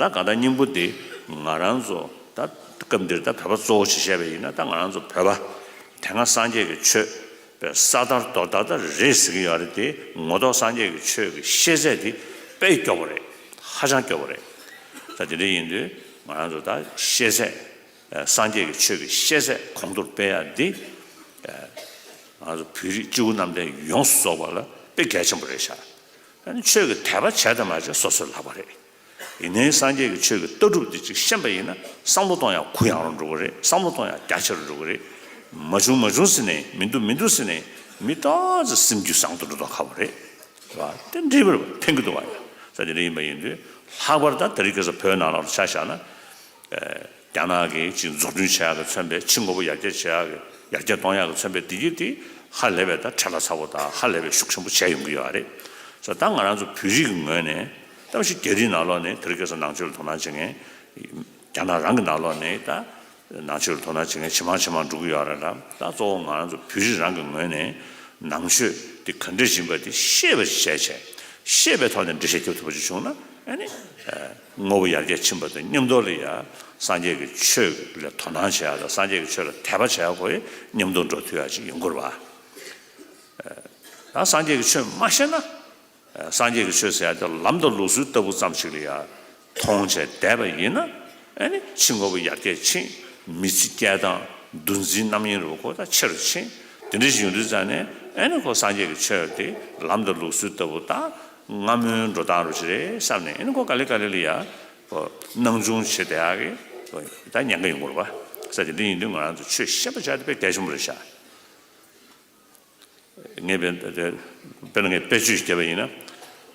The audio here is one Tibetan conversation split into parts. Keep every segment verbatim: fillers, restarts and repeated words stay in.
ད་གང་ལྟར་སྙིང་པོ་འདི་ང་རང་ཚོ་ད་སྐབས་འདིར་ད་བོད་པ་གཙོ་བོ་ཞིག་བཤད་པ་ཡིན་ན། ད་ང་རང་ཚོ་བོད་པ་དེ་སྔ་སངས་རྒྱས་ཀྱི་ཆོས་པའི་ས་དར་རྡོ་དར་ད་རེད་ཟེར་གྱི་ཡོད་རེད་དེ། ངོ་ཐོག་སངས་རྒྱས་ཀྱི་ཆོས་ཀྱི་ཤེས་ཚད་དེ་དཔེ་སྐྱོ་པོ་རེད། ཧ་ཅང་སྐྱོ་པོ་རེད། ད་དེ་འདྲ་ཡིན་དུས་ང་རང་ཚོ་ད་ཤེས་ཚད། སངས་རྒྱས་ཀྱི་ཆོས་ཀྱི་ཤེས་ཚད་གོང་མཐོར་སྤེལ་ཡ་འདི། ང་ཚོ་བོད་རིགས་སྤྱི་བོ་གནམ་བསྟན་ཡོངས་སུ་རྫོགས་པ་ལ་དཔེ་གལ་ཆེན་པོ་རེད་ཤག་ཨ་ནི་ཆོས་ཀྱི་དད་པ་བྱས་དང་མ་བྱས་སོ་སོའི་ལག་པ་རེད། ཡིན་ནའི་སངས་རྒྱས་ཀྱི་ཆོས་ཀྱི་ལྟ་གྲུབ་འདི་ཅིག་ཤེས་པ་ཡིན་ན། བསམ་བློ་གཏོང་ཡག་གུ་ཡངས་རུ་འགྲོ་གི་རེད། བསམ་བློ་གཏོང་ཡག་རྒྱ་ཆེ་རུ་འགྲོ་གི་རེད། མ་བྱུང་མ་བྱུང་ཟེར་ནས། མི་འདུག་མི་འདུག་ཟེར་ནས། མི་ཏོག་ཙམ་སེམས་རྒྱུད་བཟང་དུ་འགྲོ་མདོག་ཁ་པོ་རེད། རེད་བ། དེ་འགྲིག་པ་རེད་བ། ཕན་གྱི་འདུག་བ། ཡ་ས་དེ་འདྲ་ཡིན་པ་ཡིན་དུས། ལྷག་པར་ད་དེ་རིང་ཁ་སང་བོད་ནང་ལོགས་ལ་ཆ་བཞག་ན། རྒྱ་ནག་གིས་ཅིག་འཛུགས་སྐྲུན་བྱེད་ཡག་གིས་མཚོན་པའི། ཕྱི་དངོས་པོ་ཡར་རྒྱས་བྱེད་ཡག་གི། ཡར་རྒྱས་གཏོང་ཡག་གིས་མཚོན་པའི་བདེ་སྐྱིད་དེ་ཧ་ལས་པའི་ད་ཁྲལ་ཚ་པོ་དང་ཧ་ལས་པའི་ཤུགས་ཆེན་པོ་བྱས་ཡོང་གི་ཡོད་རེད། སོ་ད་ང་རང་ཚོ་བོད་རིགས་ཀྱི་ངོས་ནས། ད་ཕྱི་རྒྱ་རིགས་ནང་ལོགས་ནས། དེ་རིང་ཁ་སང་ནང་ཆོས་ལ་དོ་སྣང་བྱེད་མཁན། རྒྱ་ནག་རང་གི་ནང་ལོགས་ནས་ད་ནང་ཆོས་ལ་དོ་སྣང་བྱེད་མཁན་ཇེ་མང་ཇེ་མང་འགྲོ་གི་ཡོད་རེད་ལ། ད་གཙོ་བོ་ང་རང་ཚོ་བོད་རིགས་རང་གི་ངོས་ནས་ནང་ཆོས་དེ་ག་འདྲ་ཡིན་པ་དེ་ཤེས་པ་བྱས་བྱས། ཤེས་པའི་ཐོག་ནས་འགྲེལ་བཤད་རྒྱབ་ཐུབ་པ་ཅིག་བྱུང་ན། ཨ་ནི། དངོས་པོ་ཡར་རྒྱས་ཕྱིན་པ་དང་མཉམ་དུ་ལ་ཡ། སངས་རྒྱས་ཀྱི་ཆོས་ལ་དོ་སྣང་བྱེད་ཡག་དང་། སངས་རྒྱས་ཀྱི་ཆོས་ལ་དད་པ་བྱེད་ཡག་གོ་ཡི་མཉམ་དུ་འགྲོ་ཐུབ་ཡག་ཅིག་ཡོང་དགོས་རེད་བ། ད་སངས་རྒྱས་ཀྱི་ཆོས་མ་ཤེས་ན། སངས་རྒྱས་ཀྱི་ཆོས་ཟེར་ཡག་དེ་ལམ་དང་ལུགས་སྲོལ་ལྟ་བུ་ཙམ་ཞིག་ལ་ཡ་མཐོང་བྱས་བསྡད་པ་ཡིན་ན། ཨ་ནི་ཕྱི་དངོས་པོ་ཡར་རྒྱས་ཕྱིན། མི་ཚེ་སྐྱེལ་སྟངས། འདུ་འཛིའི་རྣམ་གཡེང་རུ་ཁོ་ད་ཆེ་རུ་ཕྱིན། དེ་འདྲ་ཞིག་ཡོང་དུས་ཙང་ནས། ཨ་ནི་ཁོ་སངས་རྒྱས་ཀྱི་ཆོས་དེ་ལམ་དང་ལུགས་སྲོལ་ལྟ་བུ་ད་སྔ་མོའི་འགྲོ་སྟངས་རུ་ཞིག་རེད་བསམ་ནས། ཨ་ནི་ཁོ་ག་ལེ་ག་ལེ་ལ་ཡ་ཁོ་སྣང་ཆུང་བྱེད་བསྡད་ཡག་གི་ད་ཉེན་ཁ་ཡོང་གི་རེད་བ། ས་དེ་འདྲ་ཡིན་དུས་ང་རང་ཚོ་ཆོས་ཤེས་པ་བྱ་དེ་དཔེ་གལ་ཆེན་པོ་རེད་ཤག་ངས་དཔེ་དེ། དཔེར་ན་ངས་དཔེ་བརྗོད་ཞིག་བརྒྱབ་པ་ཡིན་ན།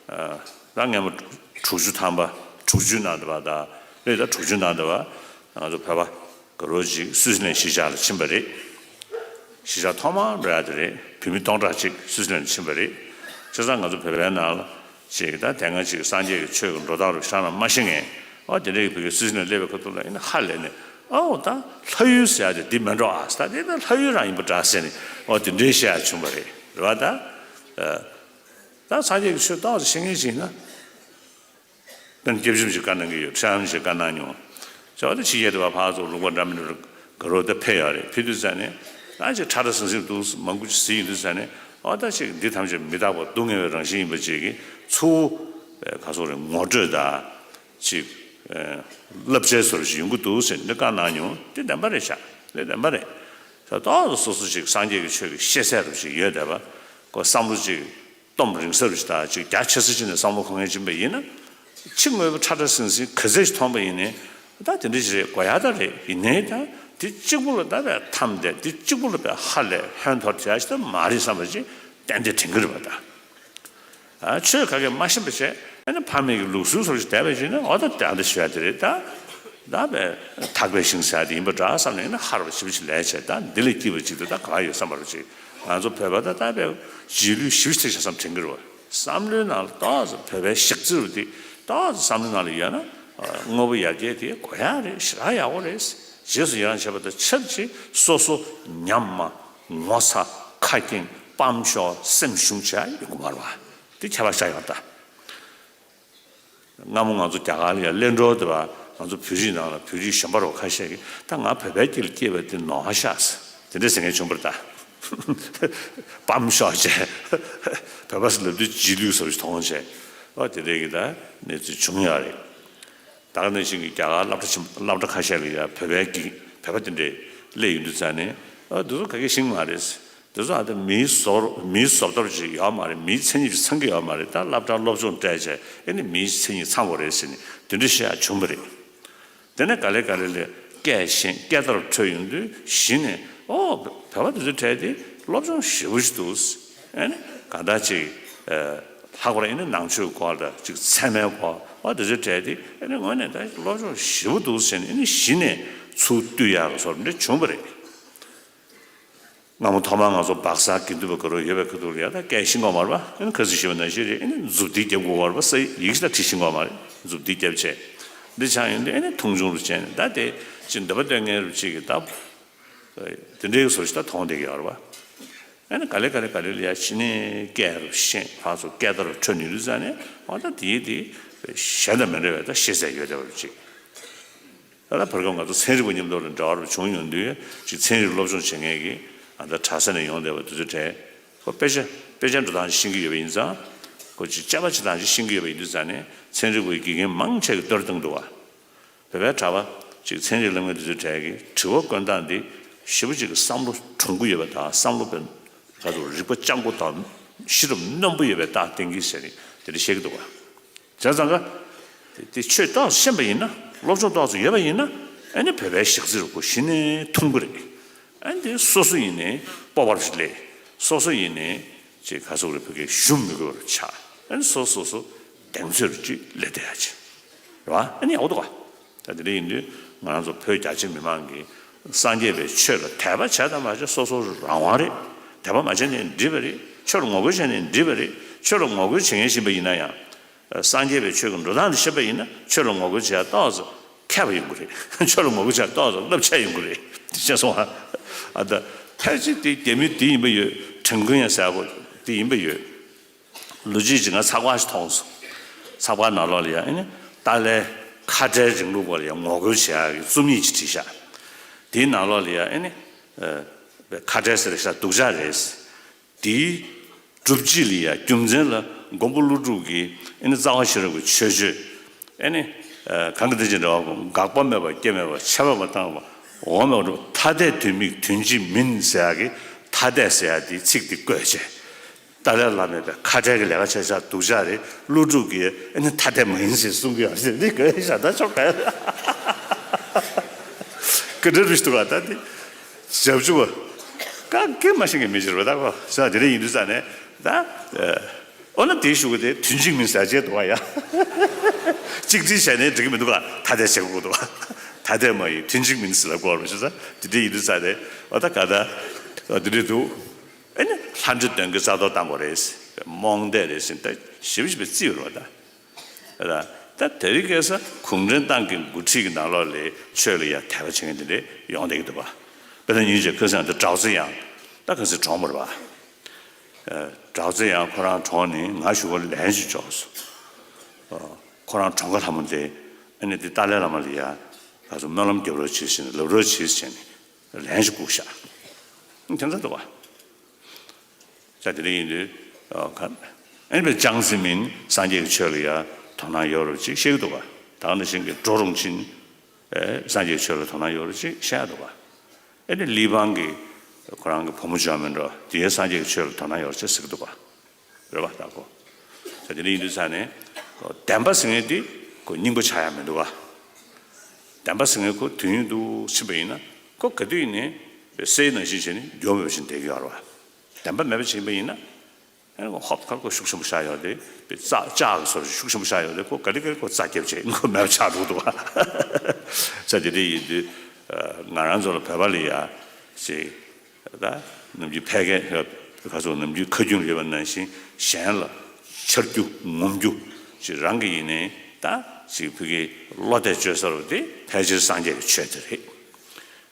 ད་སྔ་མོ་དྲུག་ཅུ་ཐམ་པ། དྲུག་ཅུའི་ནང་དུ་བ་དང་། རེད། ད་དྲུག་ཅུའི་ནང་དུ་བ་ང་ཚོ་བོད་པ་ག་རོ་ཅིག་སུའུ་ཙི་ལན་གཞིས་ཆགས་ལ་ཕྱིན་པ་རེད། གཞིས་ཆགས་ཐོག་མར་འགྲོ་ཡག་དེ་རེད། བོད་མི་སྟོང་ཕྲག་ཅིག་སུའུ་ཙི་ལན་ལ་ཕྱིན་པ་རེད། བྱས་ཙང་ང་ཚོ་བོད་པའི་ནང་ལ་ཅིག་ད་དེ་སྔ་ཅིག་སངས་རྒྱས་ཀྱི་ཆོས་ཀྱི་འགྲོ་སྟངས་རུ་ཤ་ན་མ་ཤེས་མཁན། ཨོ་དེ་འདྲའི་བོད་ཀྱི་སུའུ་ཙི་ལན་སླེབས་པའི་ཁ་ཐུག་ལ་ཡིན་ན་ཧ་ལས་ནས། ཨོ་ད་ལྷ་ཡུལ་ཟེར་ཡག་དེ་འདི་མེད་འགྲོ་ཨ། ད་དེ་ད་ལྷ་ཡུལ་རང་ཡིན་པ་འདྲ་ཟེར་ནས། ཨོ་དེ་འདྲའི་བཤད་ཡག་བྱུང་བ་རེད། རེད་བ། ད་ད་སངས་རྒྱས་ཀྱི་ཆོས་ཏོག་ཙམ་ཤེས་མཁན་ཞིག་ཡིན་ན། དཔེར་ན་སྐྱབས་རྗེ་རིན་པོ་ཆེས་བཀའ་གནང་གི་ཡོད། ཁྲ་ཡམ་ཞིག་བཀའ་གནང་མྱོང་། ཅེས་པ་དེ་ཕྱི་རྒྱལ་དུ་བ་ཕར་ཚུར་ལུང་པ་འདྲ་མི་འདྲ་ག་རོ་དེ་ཕེབས་ཡོད་རེད། ཕེབས་དུས་ཙ་ནས་ད་ཅིག་ཁྲ་ཁྲ་ཟིང་ཟིང་འདུག་མང་པོ་ཅིག་གཟིགས་ཡོང་དུས་ཙ་ནས། ཨོ་ད་ཅིག་འདི་ཐམས་ཅད་མི་རྟག་པ་སྡུག་བསྔལ་བའི་རང་བཞིན་ཡིན་པ་ཅིག་གི་ཚུར་ག་སོགས་རེད། ངོ་སྤྲོད་དང་ཅིག་བསླབ་བྱའི་བཟོ་འདྲ་ཞིག་ཡོང་གི་འདུག་ཟེར་འདི་བཀའ་གནང་མྱོང་། དེ་བདེན་པ་རེད་ཤག་དེ་བདེན་པ་རེད། ད་ཏོག་ཙམ་སོ་སོ་ཅིག་སངས་རྒྱས་ཀྱི་ཆོས་ཀྱི་ཤེས་ཚད་རུ་ཅིག་ཡོད་བསྡད་པ། ཁོ་བསམ་བློ་ཅིག་སྟོབས་རིང་ས་རུ་ཞིག་དང་ཅིག་རྒྱ་ཆེ་ས་ཅིག་ནས་བསམ་བློ་འཁོར་མཁན་ཅིག་ཡིན་པ་ཡིན་ན། ཕྱི་དངོས་པོ་ཁྲ་ཁྲ་ཟིང་ཟིང་ག་ཚད་ཅིག་མཐོང་པ་ཡིན་ནའི། ད་དེ་འདྲ་ཞིག་རེད། དགོས་ཡག་ད་རེད། ཡིན་ནའི་ད་དེ་གཅིག་པུ་ལ་ད་དཔེ་འཐམས་ཏེ། དེ་གཅིག་པུ་ལ་དཔེ་ཧ་ལས་ཧོན་འཐོར་བྱ་ཞིག་ད་མ་རེད་བསམ་པ་ཅིག་ཏན་ཏན་དྲན་གྱི་རེད་པ། ད་ཨ་ཆོས་ག་གེ་མ་ཤེས་པ་བྱས། ཨ་ནི་ཕ་མེས་ཀྱི་ལུགས་སྲོལ་སོགས་ཤིག་བསྡད་པ་ཅིག་ཡིན་ན། འོ་ད་དེ་འདྲ་ཞིག་ཡ་དེ་རེད། ད་ད་དཔེ་ཐག་པའི་ཤིང་ཟེར་ཡ་དེ་ཡིན་པ་འདྲ་བསམ་ནས། ཡིན་ན་ཧར་བ་ཞིབ་ཞིབ་ལས་བྱས། ད་འདི་ལས་སྐྱིད་པ་ཅིག་ད་ད་ག་ཡོད་བསམ་པ་རུ་ཅིག་ང་ཚོ་བོད་པ་ད་ད་དཔེ་རྗེས་ལུས་ཞིབ་ཞིབ་བྱས་བསམ་དྲན་གྱི་རེད་པ། བསམ་བློའི་ནང་ལ་ཏོག་ཙམ་བོད་པའི་ཞག་རྩི་རུ་དེ་ཏོག་ཙམ་བསམ་བློའི་ནང་ལ་ཡོད་ན། དངོས་པོ་ཡར་རྒྱས་དེ་དགོས་ཡག་རེད། ཞེ་དྲག་ཡག་པོ་རེད། རྗེས་སུ་ཡི་རང་བྱེད་པ་དང་ཆབས་ཅིག་སོ་སོ་ཉམས་མ། ངོ་ཚ། ཁ་སྐྱེངས། སྤམ་ཤོར། སེམས་ཞུམ་བྱས་ཡོང་གི་མ་རེད་པ། དེ་ཁྱད་པར་ཆགས་ཡོད་པ། ད་སྔ་མོ་ང་ཚོ་རྒྱ་གར་ལ་ཡ་གླེང་གྲོགས་དེ་བ། ང་ཚོ་བོད་རིགས་ནང་ལ་བོད་རིགས་གཞོན་པ་རོ་ཁ་ཤས་ཀྱིས། ད་ང་བོད་པའི་སྐྱེས་ལ་སྐྱེས་པ་དེ་ནོར་ཤག་ཟེར། དེ་འདྲ་ཟེར་མཁན་བྱུང་བ་རེད་ད། སྤམ་ཤོར་བྱས། བོད་པ་ཟེར་ལབ་དུས་རྗེས་ལུས་བཟོ་འདྲ་མཐོང་བྱས། ཨོ་དེ་འདྲའི་གི་ད་གནས་ཚུལ་བྱུང་ཡོད་རེད། ད་ག་ནང་བཞིན་གྱི་རྒྱ་གར་སློབ་གྲྭ་ཆེན་པོ། སློབ་གྲྭ་ཁ་ཤས་ལ་ཡ་བོད་པའི་གི་བོད་པ་དེ་འདྲས་སླེབས་ཡོང་དུས་ཙ་ནས། ཨ་འདི་ཚོ་ག་གེ་ཤེས་ཀྱི་མ་རེད། འདི་ཚོ་ཨ་ད་མིའི་བཟོ། མིའི་བཟོ་ལྟ་བུ་ཅིག་ཡོད་མ་རེད། མིའི་མཚན་ཉིད་ཅིག་ཚང་གི་ཡོད་མ་རེད། ད་སློབ་གྲྭར་སློབ་སྦྱོང་སྤྲད་བྱས། ཨེ་ནི་མིའི་མཚན་ཉིད་ཚང་དགོས་རེད་ཟེར་ནས་དེ་འདྲ་བཤད་ཡག་བྱུང་བ་རེད། དེ་ནས་ག་ལེ་ག་ལེ་ལས་སྐད་ཤེས། སྐད་བརྡ་འཕྲོད་ཡོང་དུས་གཞི་ནས། ཨོ་བོད་པ་འདི་ཚོའི་གྲས་དེ་སློབ་སྦྱོང་ཞེ་པོ་ཞིག་འདུག་ཨེ་ནི་གང་ལྟར་ཅིག་ཨ་ལྷག་པར་ཨེ་ནི་ནང་ཆོས་སྐོར་དང་ཅིག་ཚད་མའི་སྐོར། ཨོ་འདི་ཚོའི་གྲས་དེ་ཨེ་ནི་དངོས་གནས་ད་སློབ་སྦྱོང་ཞེ་པོ་འདུག་ཟེར་ནས། ཨེ་ནི་གཞི་ནས་ཚུར་བསྟུད་ཡག་གི་བཟོ་འདྲ་བྱུང་བ་རེད། སྔ་མོ་ཐོག་མར་ང་ཚོ་སྦག་ས་དགེ་འདུན་པ་དགའ་རབ་ཡོད་པའི་ཁ་ཐུག་ལ་ཡ་ད་སྐད་ཤེས་ཀྱི་ཡོད་མ་རེད་པ། ཨེ་ནི་ཁ་སང་ཞུས་པ་ནང་བཞིན་རེད། ཨེ་ནི་མཛུབ་ཐེལ་རྒྱབ་དགོས་པ་རེད་པ། ས་ཡིག་ཞིག་ད་བྲིས་ཤེས་ཀྱི་ཡོད་མ་རེད། མཛུབ་ཐེལ་རྒྱབ་བྱས། འདི་ཆགས་ཡོང་དུས་ཨེ་ནི་མཐོང་ཆུང་རུ་བྱས་ནས། ད་དེ་ཅིག་འདོད་པ་སྟོན་མཁན་རུ་ཅིག་གིས་ད་དེ་འདྲའི་བཟོ་ཞིག་ད་མཐོང་བསྡད་ཀྱི་ཡོད་རེད་པ། ཨ་ནི་ག་ལེ་ག་ལེ་ག་ལེ་ལ་ཡ་ཕྱི་ནས་སྐད་རུ་ཤེས། ཕར་ཚུར་སྐད་བརྡ་རུ་འཕྲོད་ནས་ཡོང་དུས་ཙང་ནས། འོ་ད་དེའི་དེ་གཞན་དང་མི་འདྲ་བའི་ད་ཤེས་ཚད་ཡོད་བསྡད་པ་རུ་ཅིག་ད་ལྟ་བར་སྐབས་ང་ཚོ་ཚན་རིག་པ་མཉམ་དུ་ལ་འབྲེལ་བ་རུ་བྱུང་ཡོང་དུས། ཅིག་ཚན་རིག་སློབ་སྦྱོང་བྱེད་མཁན་གྱི་ཨ་ད་གྲྭ་ས་ནས་ཡོང་བསྡད་པ་དེ་ཚོ་གྲས་ཁོ་དཔེ་ཆ་དཔེ་ཆ་འགྲོ་སྟངས་ཤེས་ཀྱི་ཡོད་པ་ཡིན་ཙང་། ཁོ་ཅིག་དཔྱད་པ་བྱེད་སྟངས་ཅིག་ཤེས་ཀྱི་ཡོད་པ་ཡིན་དུས་ཙང་ནས། ཚན་རིག་པའི་དགེ་རྒན་མང་ཆེ་གིས་བསྟོད་བཏང་འདུག་བ། བོད་པའི་གྲྭ་པ་ཅིག་ཚན་རིག་སློབ་མཁན་དེ་ཚོའི་གྲས་ཀྱིས་དྲི་བ་བཀོད་སྟངས་འདི་ཞེ་པོ་ཅིག་གི་བསམ་བློ་གྲུང་པོ་ཡོད་པ་དང་། བསམ་བློ་དཔེ་ག་ཚོད་རིག་པ་སྤྱང་པོ་དང་ཤེས་རབ་རྣོན་པོ་ཡོད་པའི་རྟགས་བསྟན་གྱི་ཟེར་ནས་དེ་འདྲ་བཤད་ཀྱི་འདུག་བ། བྱས་ཙང་ཀ་དེ་ཆོས་ཏོག་ཙམ་ཤེས་པ་ཡིན་ན། སློབ་སྦྱོང་ཏོག་ཙམ་ཡོད་པ་ཡིན་ན། ཨ་ནི་བོད་པའི་ཞག་རྩི་རུ་ཁོ་གཞི་ནས་མཐོང་གི་རེད། ཨ་ནི་དེ་སོ་སོ་ཡིན་ནའི་སྤོབས་པ་ཞིག་སླེབས། སོ་སོ་ཡིན་ནའི་ཅིག་ག་ཚོད་རེ་བོད་སྐད་ཞུ་མི་དགོས་པར་ཆགས། ཨ་ནི་སོ་སོ་སོ་གདེང་ཚོད་རུ་ཅིག་སླེབས་བསྡད་ཡ་ཅིག་རེད་བ། ཨ་ནི་ཡག་པོ་འདུག་ག་ད་དེ་འདྲ་ཡིན་དུས་ང་རང་ཚོ་བོད་རྒྱ་ཆེ་མི་མང་གིས་སངས་རྒྱས་པའི་ཆོས་ལ་དད་པ་བྱས་དང་མ་བྱས་སོ་སོ་རང་དབང་རེད། དད་པ་མ་བྱས་ནས་འགྲིག་པ་རེད། ཆོས་ལ་ངོ་རྒོལ་བྱས་ནས་འགྲིག་པ་རེད། ཆོས་ལ་ངོ་རྒོལ་བྱེད་མཁན་ཞིག་ཡིན་པ་ཡིན་ན་ཡང་། སངས་རྒྱས་པའི་ཆོས་ཀྱི་འགྲོ་སྟངས་འདི་ཤེས་པ་ཡིན་ན། ཆོས་ལ་ངོ་རྒོལ་བྱེད་ཡ་ཏོག་ཙམ་མཁས་པ་ཡོང་གི་རེད། ཆོས་ལ་ངོ་རྒོལ་བྱེད་ཡ་ཏོག་ཙམ་བསླབ་བྱ་ཡོང་གི་རེད། ཤེས་སོང་ཨ། ཨ་ད་ཕལ་ཆེར་དེ་རྒྱ་མི་དེ་ཡིན་པ་ཡོད། ཁྲེང་ཀོན་ཡང་ཟེར་གོ་དེ་ཡིན་པ་ཡོད། ལོ་གཅིག་ཅིག་ང་ཚགས་པར་ཞིག་མཐོང་སོང་། ཚགས་པར་ནང་ལོགས་ལ་ཡ་ཨ་ནི་ཏཱ་ལའི་ཁ་བྲལ་རིང་ལུགས་སྐོར་ལ་ཡ་ངོ་རྒོལ་བྱེད་ཡ་གི་རྩོམ་ཡིག་ཅིག་བྲིས་ཤག་དེའི་ནང་ལོགས་ལ་ཡ་ཨ་ནི་ཁ་བྲལ་ཟེར་ཤག་སྡུག་ཅག་རེད། དེའི་སྒྲུབ་བྱེད་ལ་ཡ་རྒྱུ་མཚན་ལ་མགོན་པོ་ཀླུ་སྒྲུབ་ཀྱི་ཨ་ནི་རྩ་བ་ཤེས་རབ་ཀྱི་ཆོས་སྤྱོད། ཨ་ནི་གང་གི་དེ་བཞིན་འདྲ་བ། འགག་པ་མེད་པ་སྐྱེ་མེད་པ། ཁྱབ་པ་མེད་པ་བཏང་བ། འོག་མེད་པ་སྒྲུབ། ཐ་དད་དོན་དམིགས་དོན་གཅིག་མིན་ཟེར་ཡ་གི་ཐ་དད་ཟེར་ཡ་དེའི་ཚིག་དེ་བཀོད་བྱས། ཏཱ་ལའི་བླ་མས་པའི་ཁ་བྲལ་གྱི་ལས་ཀ་བྱས་ཤག་སྡུག་ཅག་རེད། ཀླུ་སྒྲུབ་ཀྱིས་ཨ་ནི་ཐ་དད་མ་ཡིན་ཟེར་གསུང་གི་ཡོད་ཟེར། འདི་གོ་ཤག་ད་ཆོག་ག་ག་འདྲ་རེད་འདུག་ག་ད་འདི་ཞབས་ཞུ་བ་ག་གེ་མ་ཤེས་མཁན་མི་ཅིག་རེད་པ། ད་གོ་ས་དེ་འདྲ་ཡིན་དུས་ཙང་ནས་ད། འོ་ན་དེའི་གཞུག་གུ་དེ་དོན་གཅིག་མིན་ཟེར་བྱས་འདུག་ག་ཡ། གཅིག་སྒྲིལ་བྱས་ནས་འགྲིག་གི་མི་འདུག་ག་ཐ་དད་བྱེད་དགོས་འདུག་ག་ཐ་དད་མ་ཡིན་དོན་གཅིག་མིན་ཟེར་ལ་གོ་རུ་ཤེས་ས་དེ་འདྲ་ཡིན་དུས་ཙང་ནས། འོ་ད་ག་ད་འོ་དེ་འདྲ་འདུག་ཨ་ནི་ལྷ་འདྲེ་གདོན་བགེགས་རྩ་གཏོར་བཏང་དགོས་རེད། རྨོངས་དད་རེད་ཟེར་ད་ཞིབ་ཞིབ་བརྩི་ཡོད་རེད་པ། ད་ད་ད་དེ་རིང་ཁ་སང་གུང་ཁྲན་ཏང་གི་འགོ་ཁྲིད་ཀྱི་ནང་ལོགས་ལ་ཆོས་ལ་ཡ་དད་པ་བྱེད་མཁན་དེ་འདྲ་ཡོང་བསྡད་ཀྱི་འདུག་པ། དཔེར་ན་ཉིན་ཞིག་ཁ་སང་དེ་ཌའོ་ཙེ་ཡང་ད་ག་ཚོད་གྲོངས་པ་རེད་པ། ཌའོ་ཙེ་ཡང་ཁོ་རང་གྲོངས་ནས་ང་གཞུག་གུ་ལན་ཞིག་འབྱོར་སོང་། ཁོ་རང་གྲོངས་ཁ་ལྷ་མོ་དེ་ཨ་ནི་དེ་ཏཱ་ལའི་བླ་མ་ལ་ཡ་ག་ཚོད་སྨོན་ལམ་རྒྱབ་རོགས་བྱེད་ཟེར་ནས་ལབ་རོགས་བྱེད་ཟེར་ནས་ལན་ཞིག་བསྐུར་ཤག་དེ་འདྲ་འདུག་པ། ས་དེ་འདྲ་ཡིན་དུས། ཨ་ནི་པའི་ཅང་ཙེ་མིན་སངས་རྒྱས་ཀྱི་ཆོས་ལ་ཡ་དོ་སྣང་ཡོད་རེད་ཅིག་བཤད་ཀྱི་འདུག་པ། ད་ག་ནང་བཞིན་གྱི་ཀྲོའུ་རུང་ཅིན་སངས་རྒྱས་ཀྱི་ཆོས་ལ་དོ་སྣང་ཡོད་རེད་ཅིག་བཤད་ཀྱི་འདུག་པ། ཨ་ནི་ལི་པང་གི་ཁོ་རང་གི་བུ་མོ་འཇོན་མི་འགྲོ་དེ་སངས་རྒྱས་ཀྱི་ཆོས་ལ་དོ་སྣང་ཡོད་རེད་ཅིག་ཟེར་གྱི་འདུག་པ། རེད་པ། ད་གོ་ས་དེ་འདྲ་ཡིན་དུས་ཙང་ནས་བདེན་པ་ཟེར་མཁན་དེ་ཁོ་རྙིང་པ་ཆགས་ཡ་མི་འདུག་པ། བདེན་པ་ཟེར་མཁན་ཁོ་དུས་ཡུན་དུ་ཕྱིན་པ་ཡིན་ན་ཁོ་ག་དུས་ཡིན་ནའི་སའི་ནང་བཞིན་བྱས་ནས་འགྱུར་བ་མེད་པ་བཞིན་བསྡད་ཀྱི་ཡོད་རེད་པ། བདེན་པ་མེད་པ་ཅིག་ཡིན་པ་ཡིན་ན། ཨ་ནི་ཧོབ་ཁ་ལ་ཁོ་ཤུགས་ཆེན་པོ་བཞག་ཡོད་དེ། དཔེ་ལྕགས་ལྕགས་ཀྱི་བཟོ་འདྲ་ཤུགས་ཆེན་པོ་བཞག་ཡོད་དེ། ཁོ་ག་ལེ་ག་ལེ་ཁོ་རྩ་རྒྱབ་བྱས་ཁོ་མེད་པ་ཆགས་འགྲོ་འདུག་པ། ས་དེ་འདྲ་ཡིན་དུས་ང་རང་ཚོ་ལ་བོད་པ་ལ་ཡ་ཅིག་ད་ནམ་རྒྱུན་ཕལ་སྐད་ག་ཚོད་ནམ་རྒྱུན་ཁ་རྒྱུན་ལ་ཡོད་པ་ནང་བཞིན་གཞན་ལ་འཕྱར་རྒྱུ་ངོམ་རྒྱུ་ཅིག་རང་གི་ཡིན་ནའི་ད་ཅིག་བོད་ཀྱི་བློ་གཏད་བཅོལ་ས་རུ་དེ་ཕལ་ཆེར་སངས་རྒྱས་ཀྱི་ཆོས་དེ་རེད།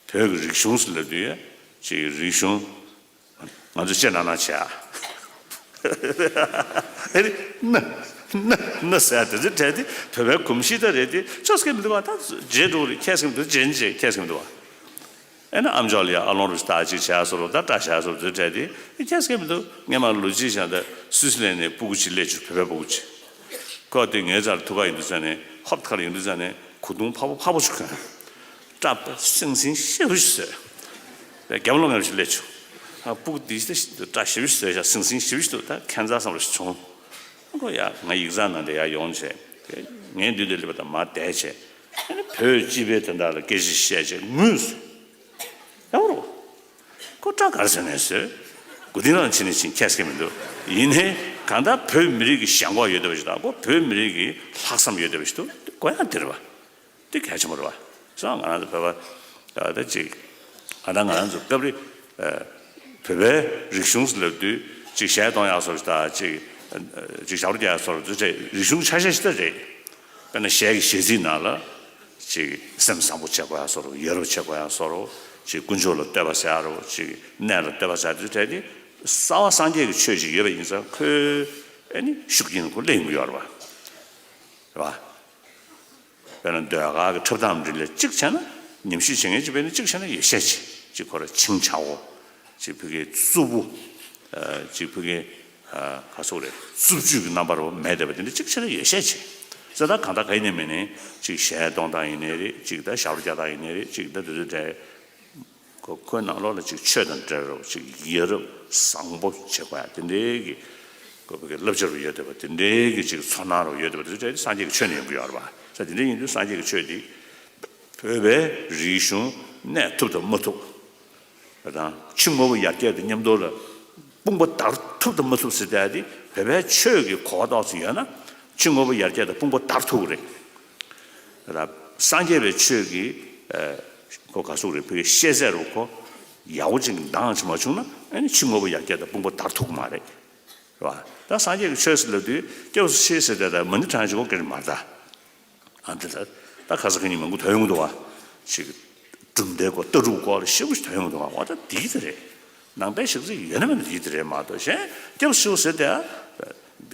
བོད་ཀྱི་རིག་གཞུང་ཟེར་ལབ་དུས་ཡ་ཅིག་རིག་གཞུང་། ང་ཚོ་ལྕེ་ན་ན་བྱས་ཨ། ཨེ་རེད། ན་ན་ན་ཟེར་ཡ་དེ་ཚོ་གྲས་དེ་བོད་པའི་གོམས་གཤིས་ད་རེད་དེ། ཆོག་ས་གི་མི་འདུག་པ། ད་བརྗེད་འགྲོ་རེད། ཁྱད་ས་གི་མི་འདུག་བརྗེད་བརྗེད་ཁྱད་ས་གི་མི་འདུག་པ། ཨེ་ན་ཨམ་ཅོག་ལ་ཡ་ཨ་ལོང་རུ་སྟག་ཅིག་བྱས་སོ་རུ། ད་སྐྲ་བྱས་སོ་རུ་དེ་གྲས་དེ་ཁྱད་ས་གི་མི་འདུག་སྔོན་མ་ལོ་གཅིག་བཞག་ད་སུད་སི་ལན་ནས་སྤུ་གུ་ཅིག་སླེབས་བྱུང་། བོད་པའི་སྤུ་གུ་ཅིག་ཁོ་དེ་ངའི་རྩར་ཐུག་ག་ཡོང་དུས་ཙང་ནས་ཧོབ་ཁ་ལ་ཡོང་དུས་ཙང་ནས་གོས་ཐུང་ཕག་པོ་ཕག་པོ་ཅིག་གོན། སྐྲ་སིང་སིང་ཞེ་པོ་ཞིག་བཟོས། རྒྱབ་ལོགས་ངར་ཞིག་སླེབས་བྱུང་། ཨ་སྤུ་གུ་འདི་སྐྲ་ཞེ་པོ་ཞིག་བཟོས་ཤག་སིང་སིང་ཞེ་པོ་ཞིག་འདུག་ད་ཁྱད་མཚར་བསམ་པ་ཞིག་བྱུང་། ཨ་ཁོ་ཡ་ང་ཡིག་ཚང་ནང་དེ་ཡར་ཡོང་བྱས། ངའི་མདུན་དུ་སླེབས་པ་དང་མར་བསྡད་བྱས། ཨ་ནི་བོད་སྤྱི་པའི་དོན་དག་ལ་སྐད་ཆ་བཤད་བྱས་ངུས་སོང་། ཡག་པོ་རེད། ཁོ་སྐྲ་ག་རེ་བཟོས་ནས་བཟོས། མགོ་རྟིང་རང་ཕྱིན་ནས་ཕྱིན་ཁྱད་སྐད་མི་འདུག་ཡིན་ནའི་གང་ལྟར་བོད་མི་རིགས་ཀྱི་ཞེན་ཁོག་ཡོད་བསྡད་པ་ཞིག་དང་། ཁོ་བོད་མི་རིགས་ཀྱི་ལྷག་བསམ་ཡོད་བསྡད་པ་ཞིག་འདུག་དེ་དགོས་ཡག་དེ་རེད་པ། དེ་གལ་ཆེན་པོ་རེད་པ། སོང་ང་རང་ཚོ་བོད་པ་ད་ཅིག་ཨ་ད་ང་རང་ཚོ་སྐབས་རེ་བོད་པའི་རིག་གཞུང་ལབ་དུས་ཅིག་གཞས་གཏོང་ཡག་བཟོ་འདྲ་དང་། ཅིག་ཅིག་ཞབས་བྲོ་རྒྱག་ཡག་བཟོ་འདྲ་དེ་རིག་གཞུང་ཆ་ཤས་ཤིག་ད་རེད། དཔེར་ན་གཞས་ཀྱི་གཞས་ཚིག་ནང་ལ་ཅིག་སེམས་བཟང་པོ་བྱེད་དགོས་ཡག་བཟོ་འདྲ། ཡ་རབས་བྱེད་དགོས་ཡག་བཟོ་འདྲ། ཅིག་དཀོན་མཆོག་ལ་བསྟོད་པ་ཟེར་ཡག་རོ། ཅིག་གནས་ལ་བསྟོད་པ་ཟེར་ཡག་དེ་གྲས་དེ་ གསར་བ་སངས་རྒྱས་ཀྱི་ཆོས་ཅིག་ཡོད་པ་ཡིན་ཙང་ཁོའི་ཨ་ནི་ཤུགས་རྐྱེན་ཁོ་སླེབས་ཡོང་གི་ཡོད་རེད་བ། རེད་བ། དཔེར་ན་ཟློས་གར་གྱི་འཁྲབ་སྟངས་འདི་ལ་གཅིག་བྱས་ན་ཉམས་ཞིབ་བྱེད་མཁན་གཅིག་བྱས་ན་གཅིག་བྱས་ན་ཡོད་ཤས་ཅིག་གཅིག་ཁོ་ར་ཆིང་ཆའོ། གཅིག་ཕ་གིའི་རྩུབ་པོ། གཅིག་ཕ་གིའི་ག་ཟེར་དགོས་རེད། རྩུབ་སྤྱོད་ཀྱི་རྣམ་པ་རུ་མེད་བསྡད་པ་དེ་འདྲ་གཅིག་བྱས་ན་ཡོད་ཤས་ཆེ། ཙི་ད་གང་ལྟར་ག་ཡིན་ནའི་མིན་ནའི་གཅིག་གཞས་གཏོང་སྟངས་ཡིན་ནའི་རེད། གཅིག་ད་ཞབས་བྲོ་རྒྱག་སྟངས་ཡིན་ནའི་རེད། གཅིག་ད་དེ་ཚོ་འདྲ། ཁོ་ཁོའི་ནང་ལོགས་ལ་གཅིག་ཆོས་དང་འབྲེལ་རོགས་གཅིག་ཡ་རབས་བཟང་པོ་བྱེད་དགོས་ཡ་དེ་འདྲའི་གི་ཁོ་བོད་ཀྱི་བསླབ་བྱ་རུ་ཡོད་བསྡད་པ་དེ་འདྲའི་གི་གཅིག་ཚོར་སྣང་རུ་ཡོད་བསྡད་པ་དེ་ཚོ་འདྲ་སངས་རྒྱས་ཀྱི་ཆོས་ནས་ཡོང་གི་ཡོད་རེད་པ། ས་དེ་འདྲ་ཡིན་དུས་སངས་རྒྱས་ཀྱི་ཆོས་འདི་བོད་པའི་རིག་གཞུང་གནས་ཐུབ་དང་མ་ཐུབ། དང་ཕྱི་དངོས་པོ་ཡར་རྒྱས་དང་མཉམ་དུ་ལ་དཔུང་པ་བརྡར་ཐུབ་དང་མ་ཐུབ་ཟེར་བསྡད་དེ་བོད་པའི་ཆོས་ཀྱི་གོ་བ་ཏོག་ཙམ་ཡོད་ན་ཕྱི་དངོས་པོ་ཡར་རྒྱས་དང་དཔུང་པ་བརྡར་ཐུབ་ཀྱི་རེད། ད་སངས་རྒྱས་པའི་ཆོས་ཀྱི་ཨ་ཁོ་ག་ཟེར་དགོས་རེད། བོད་ཀྱི་ཤེས་ཚད་རུ་ཁོ་ཡག་པོ་ཅིག་འདང་ཅིག་མ་བྱུང་ན་ཨ་ནི་ཕྱི་དངོས་པོ་ཡར་རྒྱས་དང་དཔུང་པ་བརྡར་ཐུབ་ཀྱི་མ་རེད། རེད་བ། ད་སངས་རྒྱས་ཀྱི་ཆོས་ཟེར་ལབ་དུས་སྐྱབས་སུ་མཆི་ཟེར་དེ་ད་མ་ཎི་བགྲང་ཅིག་གོ་སྐད་མ་རེད་ད། ཨ་འདི་ལ་ད་ཁ་ས་ཁ་ཉིན་མང་པོ་ཐོན་ཡོང་གི་འདུག་བ། ཅིག་གྲུབ་མཐའི་སྐོར་ལྟ་གྲུབ་སྐོར་ལ་ཞེ་པོ་ཞིག་ཐོན་ཡོང་གི་འདུག་བ། འོ་ད་འདི་གི་དེ་རེད། ནང་པའི་ཞིག་ཚིག་ཡོད་ན་མེད་ན་འདི་གི་དེ་རེད་མ་གཏོགས་གཞན་སྐྱབས་སུ་མཆིའོ་ཟེར་དེ་ཨ།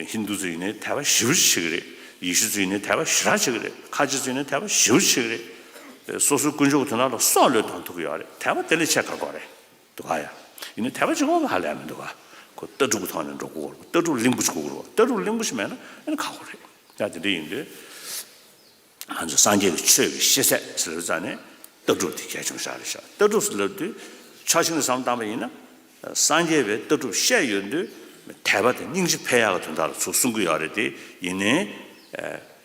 ཧིན་དུ་ཚོ་ཡིན་ནའི་དད་པ་ཞེ་པོ་ཞིག་བྱེད་ཀྱི་རེད། ཡེ་ཤུ་ཚོ་ཡིན་ནའི་དད་པ་ཞེ་དྲག་བྱེད་ཀྱི་རེད། ཁ་ཆེ་ཚོ་ཡིན་ནའི་དད་པ་ཞེ་པོ་བྱེད་ཀྱི་རེད། སོ་སོའི་དཀོན་མཆོག་གི་དོན་དག་ལ་སྲོག་བློས་གཏོང་ཐུབ་ཀྱི་ཡོད་རེད། དད་པ་དེ་ལས་ཆེ་ག་དགོས་རེད། འདུག་ག་ཡ། ཡིན་ནའི་དད་པ་གཅིག་པོ་ཧ་ལས་མི་འདུག་ག་ཁོ་ལྟ་གྲུབ་ཀྱི་ཐོག་ནས་འགྲོ་དགོས་རེད། ལྟ་གྲུབ་གླིང་བུ་ཞིག་དགོས་རེད། ལྟ་གྲུབ་གླིང་བུ་ཞིག་མེད་ན་ཨ་ནི་ཁག་པོ་རེད། ཡ་དེ་འདྲ་ཡིན་དུས། ང་ཚོ་སངས་རྒྱས་ཀྱི་ཆོས་ཀྱི་ཤེས་ཚད་ཟེར་བའི་རྩ་ནས་ལྟ་གྲུབ་དེ་གལ་ཆེན་པོ་ཞིག་རེད་ཤག་ལྟ་གྲུབ་ཟེར་ལབ་དུས་ཕྱོགས་གཅིག་ནས་བསམ་བློ་བཏང་པ་ཡིན་ན། སངས་རྒྱས་པའི་ལྟ་གྲུབ་བཤད་ཡོང་དུས་དད་པ་དང་སྙིང་རྗེ་འཕེལ་ཡག་གི་དོན་དག་ལ་ཚུར་གསུང་གི་ཡོད་རེད་དེ། ཡིན་ནའི་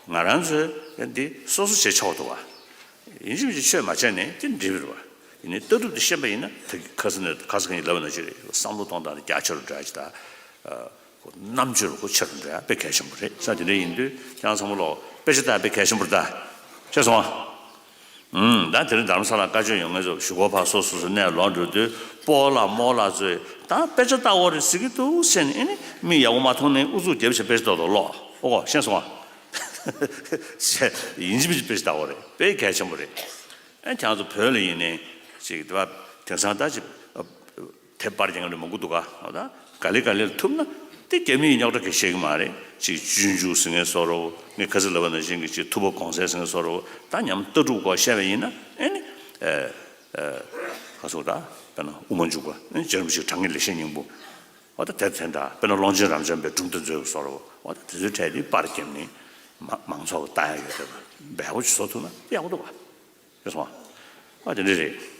ང་རང་ཚོས་འདི་སོ་སོ་བྱེད་ཆོག་འདུག་བ། ཡིན་གཅིག་མིན་གཅིག་ཆོས་མ་བྱས་ནས་དེ་འགྲིག་གི་རེད་བ། ཡིན་ནའི་ལྟ་གྲུབ་དེ་ཤེས་པ་ཡིན་ན་ད་གི་ཁ་སང་ནས་ཁ་སང་གི་ལབ་པ་ནང་བཞིན་རེད། བསམ་བློ་གཏོང་སྟངས་དེ་རྒྱ་ཆེ་རུ་འགྲོ་ཡ་ཅིག་དང་། ཁོ་རྣམ་དཔྱོད་ལ་ཁོ་ཆེ་རུ་འགྲོ་ཡ་དཔེ་གལ་ཆེན་པོ་རེད། ས་དེ་འདྲ་ཡིན་དུས་ཁྱེད་རང་ཚང་མ་ལོག་དཔེ་ཆ་ལྟ་ཡ་དཔེ་གལ་ཆེན་པོ་རེད་ད། ཤེས་སོང་ཨ། ཨུམ། ད་དེ་རིང་རྡ་རམ་ས་ལ་བཀའ་ཆོས་ཡོང་མཁན་ཚོ་གཞུག་གུ་ཕར་སོ་སོ་སོ་གནས་ལོག་འགྲོ་དུས་སྤོ་ལགས་རྨོ་ལགས་ཚོས་ད་དཔེ་ཆ་ལྟ་དགོས་རེད་ཟེར་གྱི་འདུག་ཟེར་ནས་ཨེ་ནི་མིག་ཡག་པོ་མ་མཐོང་ནས་ཨུ་ཚུགས་རྒྱབ་བྱས་དཔེ་ཆ་ལྟ་དགོས་ལོག་ཨོ་ཤེས་སོང་ཨ། ཡིན་གཅིག་མིན་གཅིག་དཔེ་ཆ་ལྟ་དགོས་རེད། དཔེ་གལ་ཆེན་པོ་རེད། ཨེ་ཁྱེད་ཚོ་བོད་ལ་ཡིན་ནའི་ཅིག་དེ་བ་དེང་སང་ད་ཅིག་དེབ་པར་རྒྱག་མཁན་མང་པོ་འདུག་ག་ཨོ་ད་ག་ལེ་ག་ལེ་ཐུབ་ན་དེ་རྒྱ་མིའི་རྙོག་དྲ་གི་བཤད་གི་མ་རེད། ཅིག་སྤྱོད་འཇུག་ཟེར་མཁན་བཟོ་འདྲ་བོ། ངས་ཁ་སང་ལབ་པ་ནང་བཞིན་གྱི་ཅིག་ཐུབ་པ་གོང་གསལ་ཟེར་མཁན་བཟོ་འདྲ་བོ། ད་ཉམས་ལྟ་གྲུབ་སྐོར་བཤད་པ་ཡིན་ན་ཨེ་ནི་ཨེ་ཨེ་ག་ཟེར་ད་དཔེར་ན་དབུ་མ་འཇུག་པ་ཨེ་རྗེ་རིན་པོ་ཆེའི་དྲང་ངེས་ལེགས་བཤད་སྙིང་པོ། ཨོ་ད་དེ་དེ་འདྲ་དཔེར་ན་ཀློང་ཆེན་རབ་འབྱམས་པའི་སྒྲུང་དེ་ཚོའི་བཟོ་འདྲ་བོ། ཨོ་ད་དེ་ཚོའི་གྲས་དེ་པར་བརྒྱབ་ནས་མ་མང་ཚོགས་ཀྱི་ལྟ་ཡ་ཡོད་བསྡད་པ་འབེལ་པོ་ཅིག་བཟོ་ཐུབ་ན་ཡག་པོ་འདུག་ག་ཤེས་སོང་ཨ། ཨ་དེ་འདྲ་རེད།